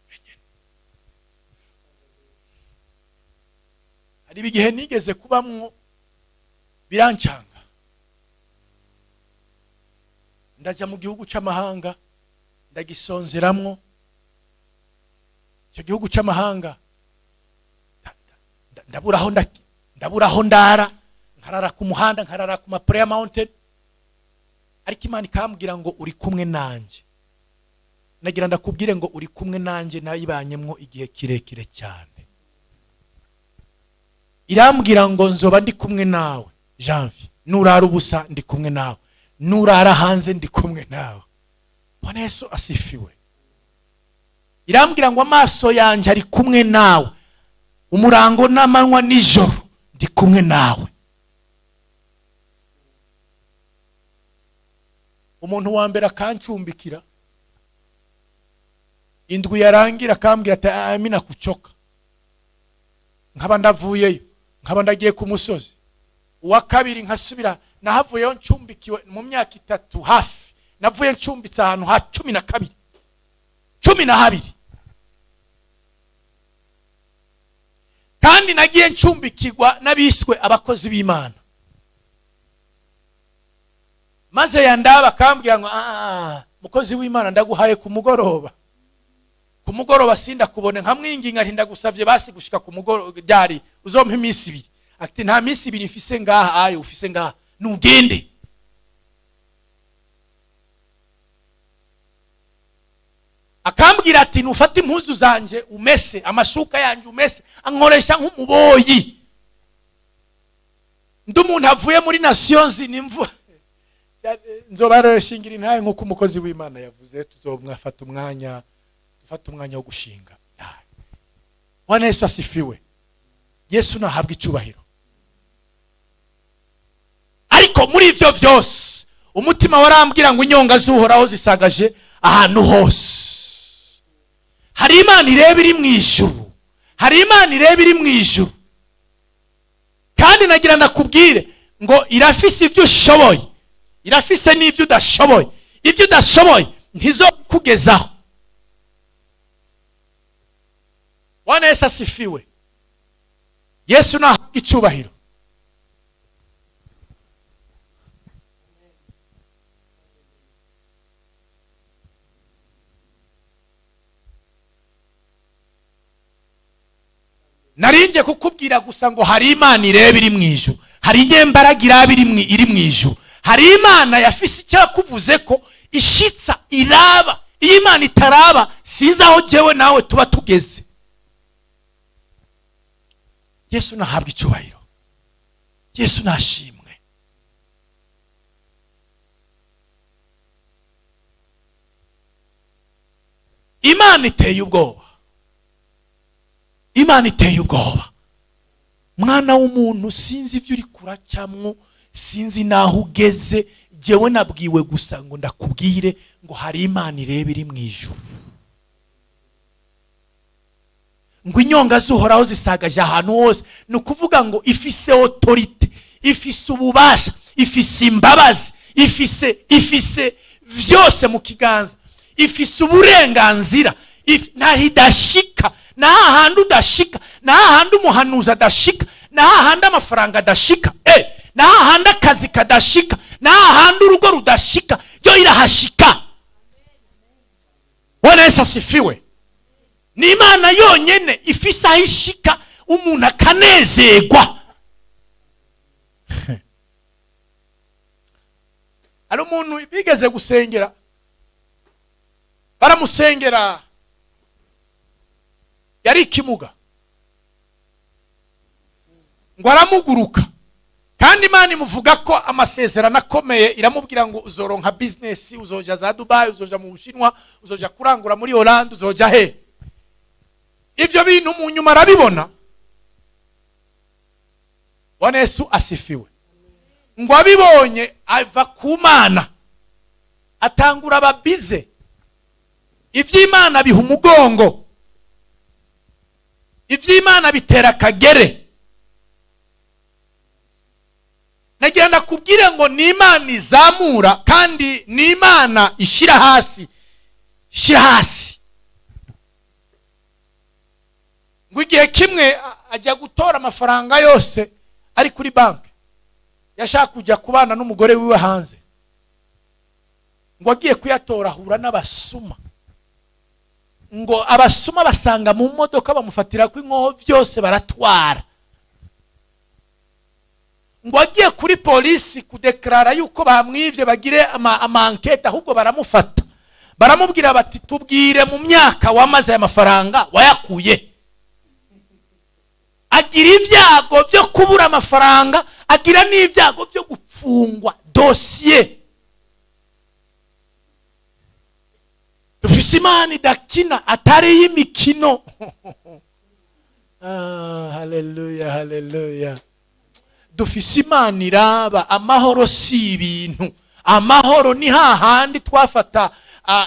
wenyine. Hari igihe nigeze kubamwo birancanga, ndajya mu gihugu cy'amahanga, ndagisonzeramwo. Icyo gihugu cy'amahanga ndaburaho ndara, nkarara ku muhanda, nkarara ku ma prayer mountain, ariko Imana ikambwira ngo uri kumwe nanjye. Nagira ndakubwire ngo uri kumwe nanjye nayibanyemwo igihe kirekire cyane. Irambwira ngo nzoba ndi kumwe nawe Janvier, nurara ubusa ndi kumwe nawe, nurara hanze ndi kumwe nawe. Bwana Yesu asifiwe! Irambwira ngo amaso yanjye ari kumwe nawe, umurango n'amanywa nijoro ndi kumwe nawe. Umuntu wa mbere akancumbikira, indwi yarangira akambwira ati amina kucoka. Nkaba ndavuyeyo, nkaba ndagiye ku musozi. Uwa kabiri nkasubira. Nahavuyeyo ncumbikiwe mu myaka 3 hafi, navuye ncumbitse ahantu ha 12, 12. Kandi nagiye ncumbikirwa n'abiswe abakozi b'Imana, maze yandaba akambwira ngo: "Ah, mukozi w'Imana, ndaguhaye ku mugoroba, ku mugoroba sindakubone." Nkamwinginga nti: "Ndagusavye basi gushika ku mugoroba ryari, uzompa iminsi 2." Ati: "Nta minsi 2 mfise ngaha, ayo ufise ngaha nugende." Akambwira ati: "Nufate impuzu zanje umese, amashuka yanje umese." Ankoresha nk'umuboyi. Ndi umuntu avuye muri Nations, nimvu nzoba shingira intahe nk'uko umukozi w'Imana yavuze. Tuzomwafata umwanya, dufata umwanya wo gushinga. Bwana Yesu asifiwe. Yesu nahabwa icyubahiro. Ariko muri ibyo byose umutima warambwira ngo inyonga z'Uhoraho zisagaje ahantu hose. Hari Imana ireba iri mu ijuru, hari Imana ireba iri mu ijuru. Kandi nagira ndakubwire ngo irafise ibyo ushoboye, irafise n'ibyo udashoboye. Ibyo udashoboye ntizokugezaho. Bwana Yesu asifiwe. Yesu nahabwa icyubahiro. Narinjye kukubwira gusa ngo hari Imana ireba iri mu ijuru, hari inyembaraga iraba iri mu ijuru, hari Imana yafise icyo yakuvuze ko ishitsa iraba. Iyo Imana itaraba, sinzi aho jyewe nawe tuba tugeze. Yesu nahabwa icyubahiro. Yesu nashimwe. Imana iteye ubwoba, Imana iteye ubwoba. Mwana w'umuntu, sinzi ibyo uri kuracamwo, sinzi n'aho ugeze. Jyewe nabwiwe gusa ngo ndakubwire ngo hari Imana ireba iri mu ijuru, ngo inyonga z'Uhoraho zisagaje ahantu hose. Ni ukuvuga ngo ifise autorité, ifise ububasha, ifise imbabazi, ifise byose mu kiganza, ifise uburenganzira. Ntaho idashika, na hahandi udashika, na hahandi umuhanuzi adashika, na hahandi amafaranga adashika, na hahandi akazi kadashika, na hahandi urugo rudashika, yo irahashika. Bwana Yesu asifiwe. Ni Imana yonyene ifise aho ishika umuntu akanezerwa. Hari umuntu bigeze gusengera, baramusengera, yari ikimuga, ngo aramuguruka. Kandi Imana imuvuga ko amasezerano akomeye, iramubwira ngo uzoronka bizinesi, uzoja za Dubayi, uzoja mu Bushinwa, uzoja kurangura muri Holande, uzoja he. Ibyo bintu mu nyuma arabibona. Bwana Yesu asifiwe. Ngo abibonye ava ku Mana, atangura ababize iby'Imana, biha umugongo iby'Imana, bitera akagere. Nagira ndakubwire ngo ni Imana izamura kandi ni Imana ishyira hasi, ishyira hasi. Ngo igihe kimwe ajya gutora amafaranga yose ari kuri banki, yashaka kujya kubana n'umugore wiwe hanze. Ngo agiye kuyatora ahura n'abasuma. Ngo abasuma basanga mu modoka, bamufatira ko inkoho, byose baratwara. Ngo agiye kuri polisi kudekarara yuko bamwivye, bagire ama enquête, ahubwo baramufata, baramubwira bati: "Tubwire, mu myaka wamaze aya mafaranga wayakuye?" Agira ibyago byo kubura amafaranga, agira n'ibyago byo gupfungwa dosiye. Dufise Imana idakina, atari iy'imikino. Ah, haleluya, haleluya! Dufise Imana iraba. Amahoro si ibintu, amahoro ni hahandi twafata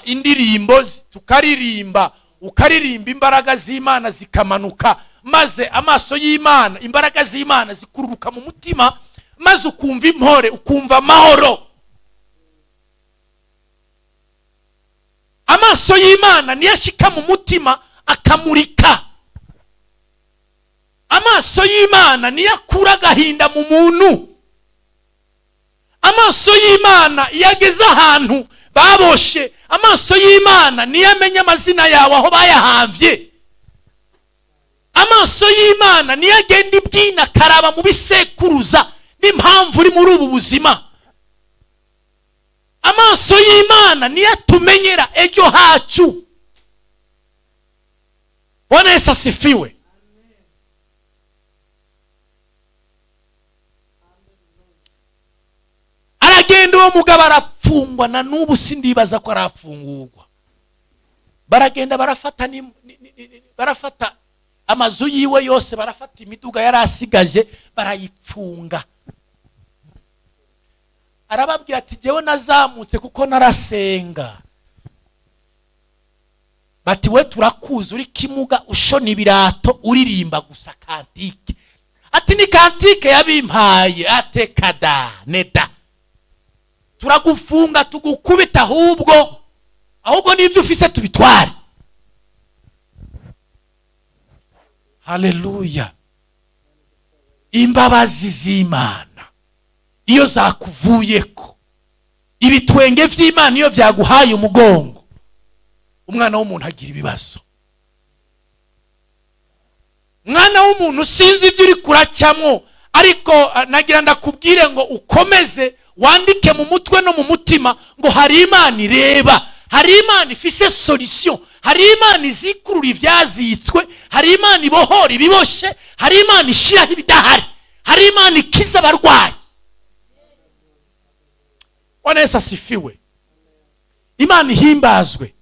indirimbo tukaririmba, ukaririmba, imbaraga z'Imana zikamanuka. Maze amaso y'Imana, imbaraga z'Imana zikururuka mu mutima, maze ukumva impore, ukumva amahoro. Amaso y'Imana niyo ashika mu mutima akamurika. Amaso y'Imana niyo akura agahinda mu muntu. Amaso y'Imana iyo ageze ahantu baboshe, amaso y'Imana niyo amenya amazina yawe aho bayahambye. Amaso y'Imana niyo agenda ibyina, akaraba mu bisekuruza n'impamvu uri muri ubu buzima. Amaso y'Imana niyo atumenyera ejo hacu. Bwana Yesu asifiwe. Aragenda, uwo mugabo arafungwa, na n'ubu sindibaza ko arafungurwa. Baragenda barafata barafata amazu yiwe yose, barafata imiduga yari asigaje, barayipfunga. Arababwira ati: "Jyewe nazamutse kuko narasenga." Bati: "We turakuzi, uri kimuga, ushona ibirato, uririmba gusa cantique." Ati: "Ni cantique yabimpaye." Atekada neda, "Turagufunga, tugukubita, ahubwo n'ibyo ufise tubitware." Haleluya! Imbabazi z'Imana iyo zakuvuyeko, ibitwenge vy'Imana iyo vyaguhaye umugongo, umwana w'umuntu agira ibibazo. Mwana w'umuntu, sinzi ibyo uri kuracamwo, ariko nagira ndakubwire ngo ukomeze wandike mu mutwe no mu mutima ngo hari Imana ireba, hari Imana ifise solution, hari Imana izikurura ivyazitswe, hari Imana ibohora ibiboshe, hari Imana ishiraho ibidahari, hari Imana ikiza abarwayi. Bwana Yesu asifiwe. Imana ihimbazwe,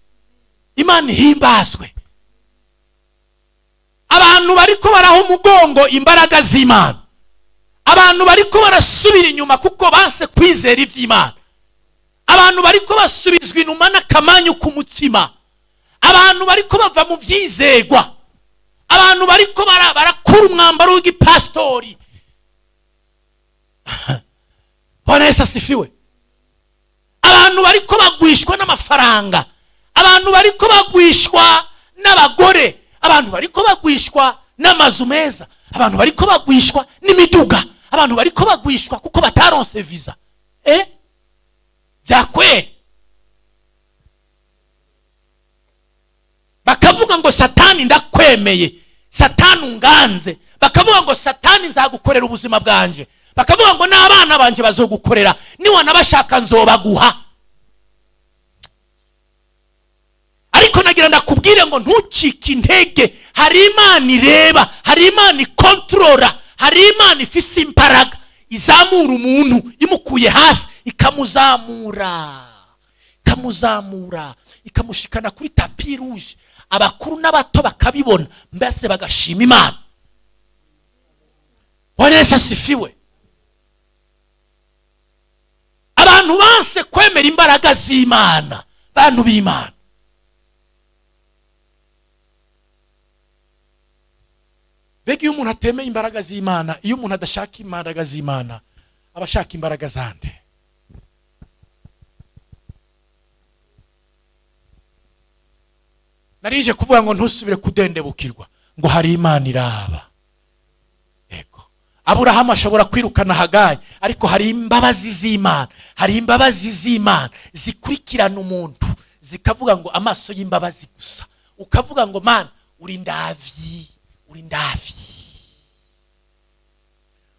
Imana ihimbazwe. Abantu bariko baraha umugongo imbaraga z'Imana, abantu bariko barasubira inyuma kuko banse kwizera ivy'Imana, abantu bariko basubizwa inyuma n'akamanyu k'umutsima, abantu bariko bava mu vyizegwa, abantu bariko barakura umwambaro w'igipasitori. Bwana Yesu asifiwe. Abantu bariko bagwishwa n'amafaranga, abantu bariko bagwishwa n'abagore, abantu bariko bagwishwa n'amazu meza, abantu bariko bagwishwa n'imiduga, abantu bariko bagwishwa kuko bataronse visa. Byakweri bakavuga ngo: "Satani, ndakwemeye, Satani unganze." Bakavuga ngo: "Satani, nzagukorera ubuzima bwanje." Bakavuga ngo: "N'abana banje bazogukorera, niwanabashaka nzobaguha." Ariko nagira ndakubwire ngo ntucike intege. Hari Imana ireba, hari Imana ikontorora, hari Imana ifise imbaraga izamura umuntu, imukuye hasi ikamuzamura, ikamuzamura, ikamushikana kuri tapis rouge, abakuru n'abato bakabibona, mbese bagashima Imana. Bwana Yesu asifiwe. Abantu banse kwemera imbaraga z'Imana, bantu b'Imana. Mbega iyo umuntu atemeye imbaraga z'Imana, iyo umuntu adashaka imbaraga z'Imana, aba ashaka imbaraga zande? Narije kuvuga ngo ntusubire kudendebukirwa, ngo hari Imana iraba. Yego, Aburahamu ashobora kwirukana Hagayi, ariko hari imbabazi z'Imana, hari imbabazi z'Imana zikurikirana umuntu, zikavuga ngo amaso y'imbabazi gusa, ukavuga ngo: "Mana, uri ndavyi, uri ndavyi."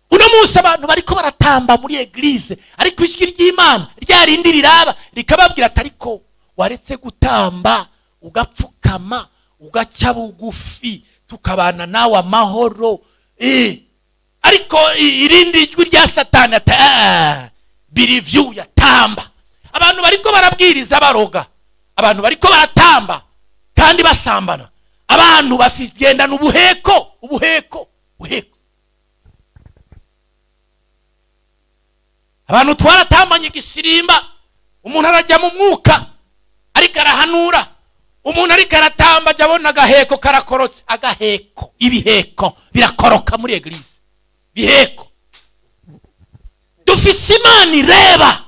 Uno munsi abantu bariko baratamba muri église, ariko ijwi ry'Imana rya rindi riraba rikababwira ati: "Ariko waretse gutamba, ugapfukama, ugaca bugufi, tukabana nawe amahoro." Ariko irindi jwi rya Satani ati: "Ah, biri vyuya, tamba." Abantu bariko barabwiriza baroga, abantu bariko baratamba kandi basambana, abantu bafigendana ubuheko, ubuheko, ubuheko. Abantu twaratambanye igisirimba, umuntu arajya mu mwuka ariko arahanura, umuntu ariko aratamba, ajya abona. Ukabona agaheko karakorotse, agaheko, ibiheko birakoroka muri église, biheko. Dufise Imana ireba,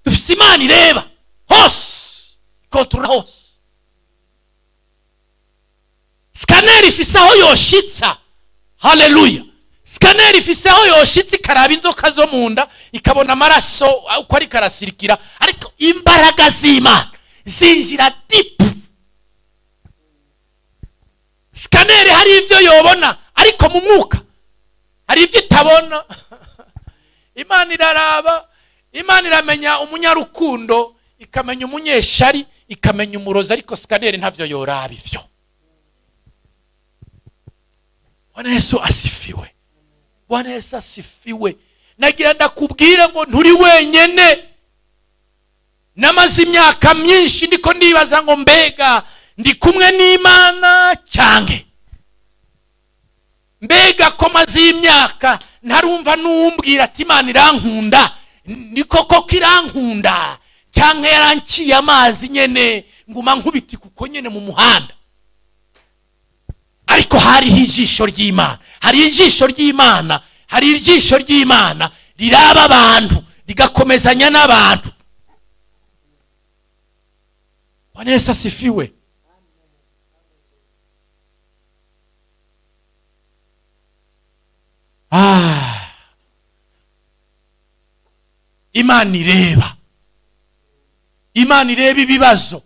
dufise Imana ireba hose, ikontorora hose. Scanner ifise aho yoshitsa. Haleluya! Scanner ifise aho yoshitsa, ikaraba inzoka zo mu nda, ikabona amaraso uko ariko arasirikira, ariko imbaraga z'Imana zinjira deep. Scanner hari ibyo yobona, ariko mu mwuka hari ibyo itabona. Imana iraraba, Imana iramenya umunyarukundo, ikamenya umunyeshari, ikamenya umurozi, ariko scanner ntabyo yoraba ivyo. Bwana Yesu asifiwe! Bwana Yesu asifiwe! Nagira ndakubwire ngo nturi wenyene. Namaze imyaka myinshi ndiko ndibaza ngo mbega ndi kumwe n'Imana, cyange mbega ko maze imyaka ntarumva n'uwumbwira ati Imana irankunda, ni koko ko irankunda, cyangwa yaranciye amazi nyene nguma nkubiti kuko nyene mu muhanda? Ariko hariho ijisho ry'Imana, hari ijisho ry'Imana, hari ijisho ry'Imana riraba abantu, rigakomezanya n'abantu. Bwana Yesu asifiwe! Ah. Imana ireba, Imana ireba ibibazo,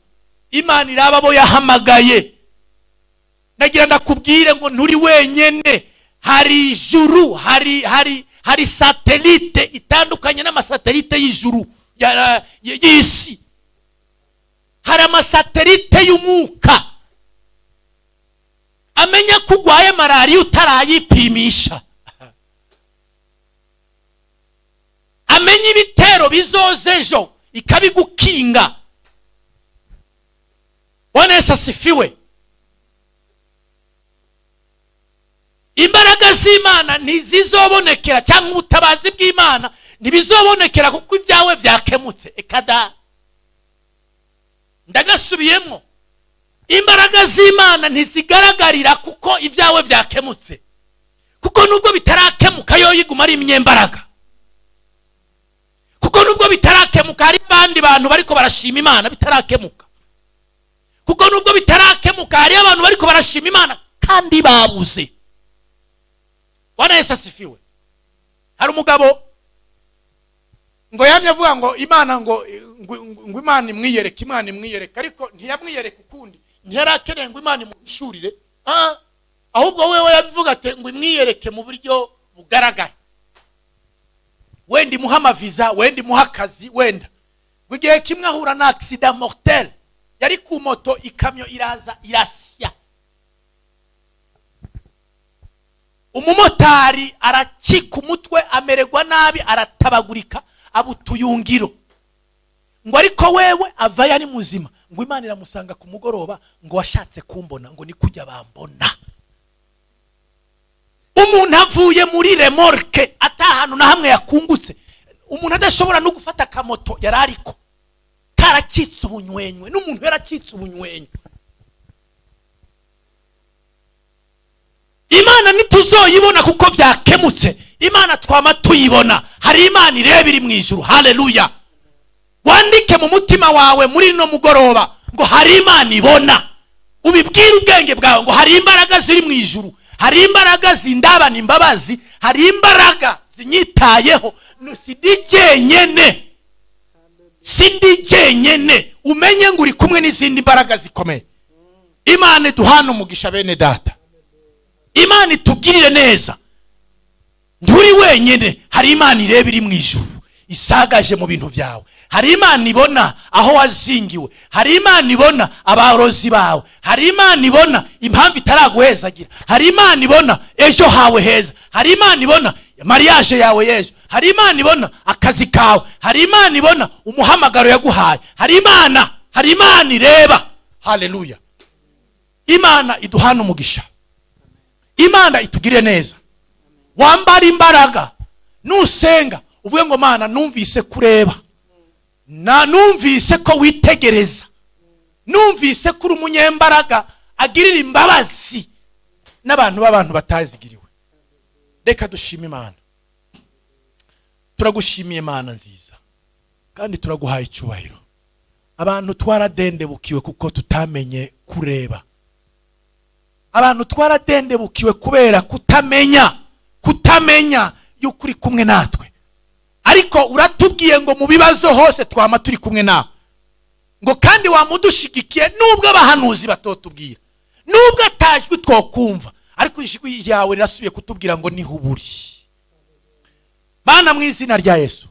Imana iraba abo yahamagaye. Nagira ndakubwire ngo nturi wenyene. Hari ijuru, hari satellite itandukanye n'amasatelite y'ijuru y'isi. Hari amasatelite y'umwuka amenya ko urwaye malariya utarayipimisha, amenya ibitero bizoza ejo ikabigukinga. Bwana Yesu asifiwe! Imbaraga z'Imana ntizizobonekera, cyangwa ubutabazi bw'Imana ntibizobonekera kuko ibyawe byakemutse. Ekada, ndagasubiyemo: imbaraga z'Imana ntizigaragarira kuko ibyawe byakemutse, kuko nubwo bitarakemuka yo yiguma ari imyembaraga, kuko nubwo bitarakemuka hari abandi bantu bariko barashima Imana bitarakemuka, kuko nubwo bitarakemuka hari abantu bariko barashima Imana kandi babuze. Bwana Yesu asifiwe! Hari umugabo ngo yamye avuga ngo Imana ngo Imana imwiyereke, Imana imwiyereke, ariko ntiyamwiyereka ukundi. Ntiyari ngo Imana imuhishurire, ahubwo wewe yabivuga ati ngo imwiyereke mu buryo bugaragara, wenda imuha amaviza, wenda imuha akazi, wenda. Ngo igihe kimwe ahura na accident mortel, yari ku moto, ikamyo iraza irasya umumotari, aracika umutwe, amererwa nabi, aratabagurika, aba utuyungiro. Ngo ariko wewe avayo ari muzima. Ngo Imana iramusanga ku mugoroba, ngo washatse kumbona, ngo ni kujya bambona. Umuntu avuye muri remorque, atahantu na hamwe yakungutse, umuntu adashobora no gufata akamoto yari ariko karacitse ubunywenywe, n'umuntu yaracitse ubunywenywe. Imana ntituzoyibona kuko byakemutse. Imana twama tuyibona. Hari Imana ireba iri mu ijuru. Haleluya! Wandike mu mutima wawe muri rino mugoroba ngo hari Imana ibona. Ubibwire ubwenge bwawe ngo hari imbaraga ziri mu ijuru, hari imbaraga zindabana imbabazi, hari imbaraga zinyitayeho, sindi jyenyene, sindi jyenyene. Umenye ngo uri kumwe n'izindi mbaraga zikomeye. Imana iduhane umugisha, bene data. Imana itugirire neza. Nturi wenyine. Hari Imana ireba iri mu ijuru, isagaje mu bintu byawe. Hari Imana ibona aho wazingiwe, hari Imana ibona abarozi bawe, hari Imana ibona impamvu itaraguhezagira, hari Imana ibona ejo hawe heza, hari Imana ibona mariage yawe y'ejo, hari Imana ibona akazi kawe, hari Imana ibona umuhamagaro yaguhaye. Hari Imana, hari Imana ireba. Haleluya! Imana iduhana umugisha, Imana itugirire neza. Wambara imbaraga, nusenga uvuge ngo Mana, numvise kureba, na numvise ko witegereza, numvise ko uri umunyembaraga. Agirira imbabazi n'abantu b'abantu batazigiriwe. Reka dushime Imana. Turagushimiye, Imana nziza, kandi turaguhaye icyubahiro. Abantu twaradendebukiwe kuko tutamenye kureba. Abantu twaradendebukiwe kubera kutamenya yuko uri kumwe natwe. Ariko uratubwiye ngo mu bibazo hose twama turi kumwe nawe, ngo kandi wamudushigikiye, nubwo abahanuzi batotubwira, nubwo atajwi twokumva, ariko ijwi ryawe rirasubiye kutubwira ngo niho uburi. Bana, mu izina rya Yesu,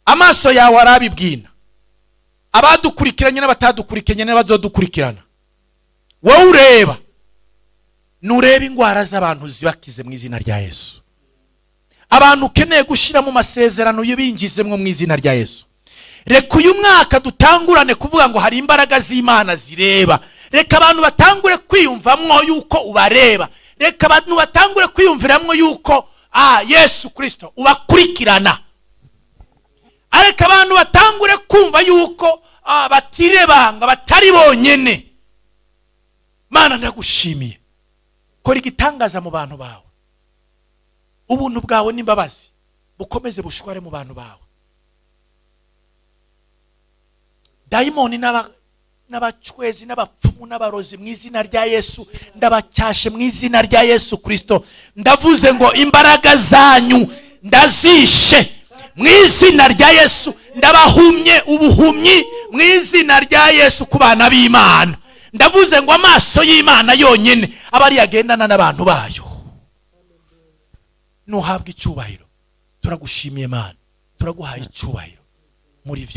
amaso yawe arabibwina, abadukurikiranye n'abatadukurikiranye n'abazodukurikirana. Wowe ureba, nureba indwara z'abantu zibakize mu izina rya Yesu. Abantu ukeneye gushyira mu masezerano ubinjizemwo mu izina rya Yesu. Reka uyu mwaka dutangurane kuvuga ngo hari imbaraga z'Imana zireba. Reka abantu batangure kwiyumvamwo yuko ubareba. Reka abantu batangure kwiyumviramwo yuko Yesu Kirisito ubakurikirana. Areka abantu batangure kumva yuko batirebanga, batari bonyene. Mana, ndagushimiye. Kora igitangaza mu bantu bawe. Ubuntu bwawe n'imbabazi bukomeze bushware mu bantu bawe. Dayimoni n'abacwezi n'abapfumu n'abarozi, mu izina rya Yesu ndabacyashe. Mu izina rya Yesu Kirisito ndavuze ngo imbaraga zanyu ndazishe. Mu izina rya Yesu ndabahumye ubuhumyi. Mu izina rya Yesu, ku bana b'Imana ndavuze ngo amaso y'Imana yonyine aba ariyo agendana n'abantu bayo. Nuhabwa icyubahiro. Turagushimiye, Mana, turaguhaye icyubahiro muri byose.